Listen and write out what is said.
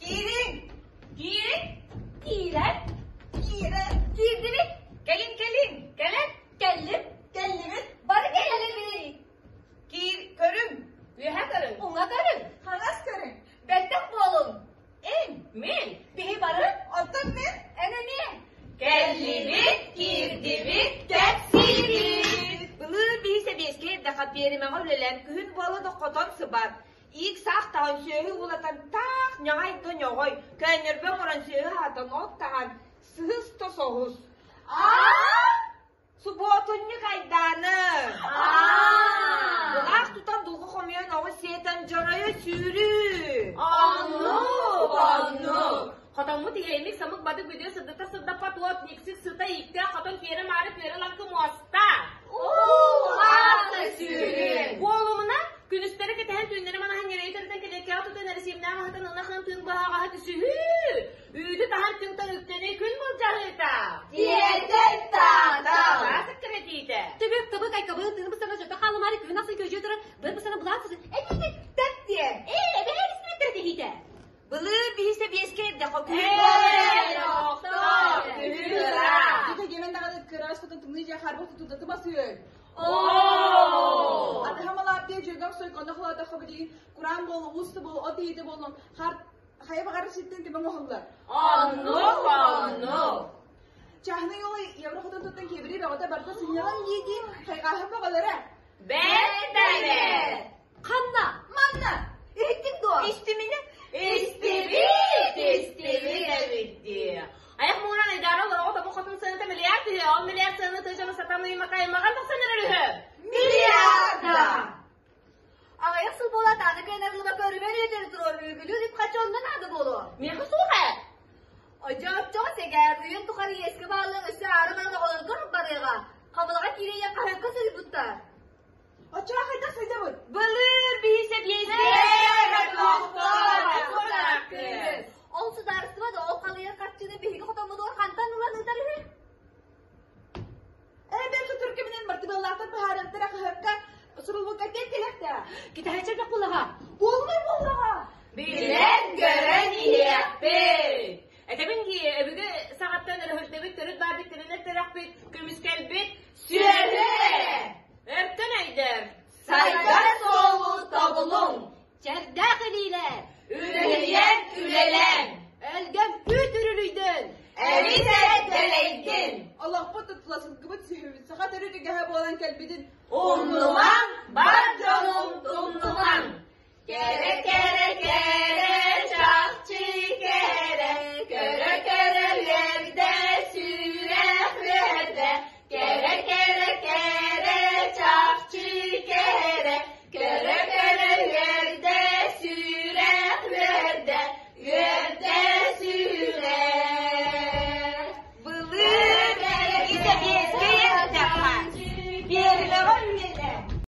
Киириҥ! Киириҥ! Киирэн! Киирэн! Киирдибит! Кэлин, кэлин! Кэлэн! Кэллим! Кэллибит! Бары кэлэллэр Киир, көрүҥ! Үөһэ көрүҥ! Уҥа көрүҥ! Хаҥас көрүҥ! Бэттэх буолуҥ! Эн! Мин! Биһи бары! Оттон мин! Эн эмиэ! Кэллибит, киирдибит, кэпсиибит! Былыр биһи сэбиэскэй эрдэххэ пиэримэҕэ үлэлээн күһүн буола да хотон сыбаат, иик-саах таһан сүөһү уулатан таах ньаҕай да ньоҕой, көөнньөрбө оҥорон сүөһү аһатан от таһан сыһыс да соһус. Субуотунньук айдааны! Былаах тутан дулҕа хомуйан оҕус сиэтэн дьоройо сүүрүү! Оннук, оннук. Хотоммут иһэйник самык бадык бүдүө сырдата сырдаппат уот никсик сыта ииктээх хотон пиэрэ маары пүөрэ лаҥкы муоста. Уу-хаасы сүүрүү! Буолумуна, күнүстэри кэтэһэн түүннэри манаһан ньирэйи төрүтэн килиэккэҕэ тутан эрэсиимнээх аһытан ынах ыан тыын быһаҕаһа түсүһүү! Үүтү таһан түҥ-таҥ үктэнии күн былдьаһыыта. Тиэтэй таатал! Саас эккирэтиитэ. Түбүк тыбык айкабы тыын быстана жото хаалымаары күһүн ахсын көдьүө турар быр быстана былаан сысы этиитэ Тэп диэн! Ээ, эбэһээ истибиттэр этиһиитэ. Былыр биһи сэбиэскэ эрдэххэ күһүн Ээ, тохтоо, күһүн ыраах. Дьэ кэмэн даҕаны кыраас хотон тымныы дьэ харбах тутуутатыма сыөл. Оо! Атаһа малааппыйа дьүөгэм сойконно холоотоххо билигин кураан буоллун, уус да буоллун, от иһитэ буоллун, хаар хайа баҕарар сиртэн кимэн оһоллор. Оннук, оннук. Чааһынай уол евро хотон туттан киэбири бөҕөтө барыта сынньалаҥ дии-дии хайҕааһын бөҕөлөрө. Бэрт да бэрт. Ханна? Манна! Иһиттиҥ дуо? Истиминэ! Истибит, истибит эбит дии. Айах муҥунан айдаара олороҕут омук хотун сыаната миллиард үһү, ол миллиард сыана тыа дьоно сатаан ыймака аймаҕан тахсан эрэр үһү. Миллиарда! Аҕыйах сыл буолаат ааны кыанарыллыбакка өрүмэн үөтэрэ туруор үүгүлүүр үп-харчы онно наада буолуо. Миэхэ суох ээ. Одьооччоҕо сэгээр, үйэн тухары иэскэ бааллыаҥ өссө аара баран оҕолоргор барыаҕа. Хабылаҕа киириэйэн хаһыакка суруйбуттар. Оччоҕо хайдах сылдьабыт? Былыр биһи сэбиэскэй Ол судаарыстыба да ол халыйар харчыны биһиги хотоммутугар хантан ылан ыытар үһү? Ээ, сотору кэминэн мартыбыаллаахтар быһаарыахтара хаһыакка суруллубукка кэл кэлэхтэ. Китэһэччи элбэх буоллаҕа. Буолумай буоллаҕа. Билэн көрөн иһиэхпит. Этэбин дии, өбүгэ саҕаттан өрөһүлтэбит, төрүт баарбыт тирэнэр тирэхпит, көмүскэлбит сүөһү эрэ. Өркөн өйдөр. Сайдар суолу тобулуҥ! Чэрдээх илиилэр! Үлэһийэн үлэлээҥ! Өлгөм үүт үрүлүйдүн! Эбит эрэ дэлэйдин! Олохпут тутула сылгыбыт сүһүбүт саха төрүт үгэһэ буолан кэлбитин Умнумаҥ бар дьон!